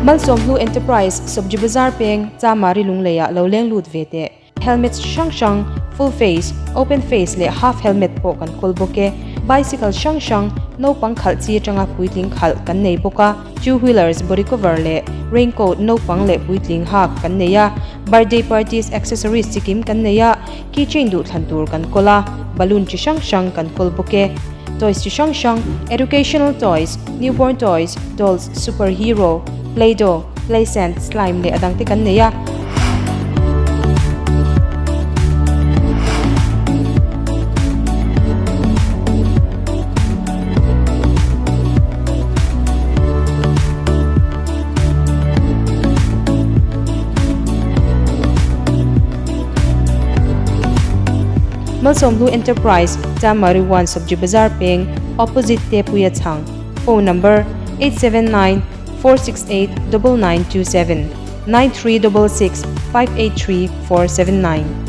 Malsawmhlu Enterprise, Sobji Bazar peng, Chamari Lungleiah lo leng lut ve teh. Helmets hrang hrang, full face, open face leh half helmet pawh kan kawl bawk e. Bicycle hrang hrang, naupang khalh chi atanga puitling khalh kan nei bawk a. Two wheelers, body cover leh raincoat naupang leh puitling hak kan nei a. Birthday parties accessories chikim kan nei a, keychain duhthlan tur kan kawl a, balloon chi hrang hrang kan kawl bawk e. Toys chi hrang hrang, educational toys, newborn toys, dolls, super hero, play-doh, play sand, slime leh a dangte kan nei a. Malsawmhlu Enterprise, Chamari 1 Sabji Bazar Peng, Opposite Tepuia Chhang, Phone Number, 879 468 9927, 9366 583 479.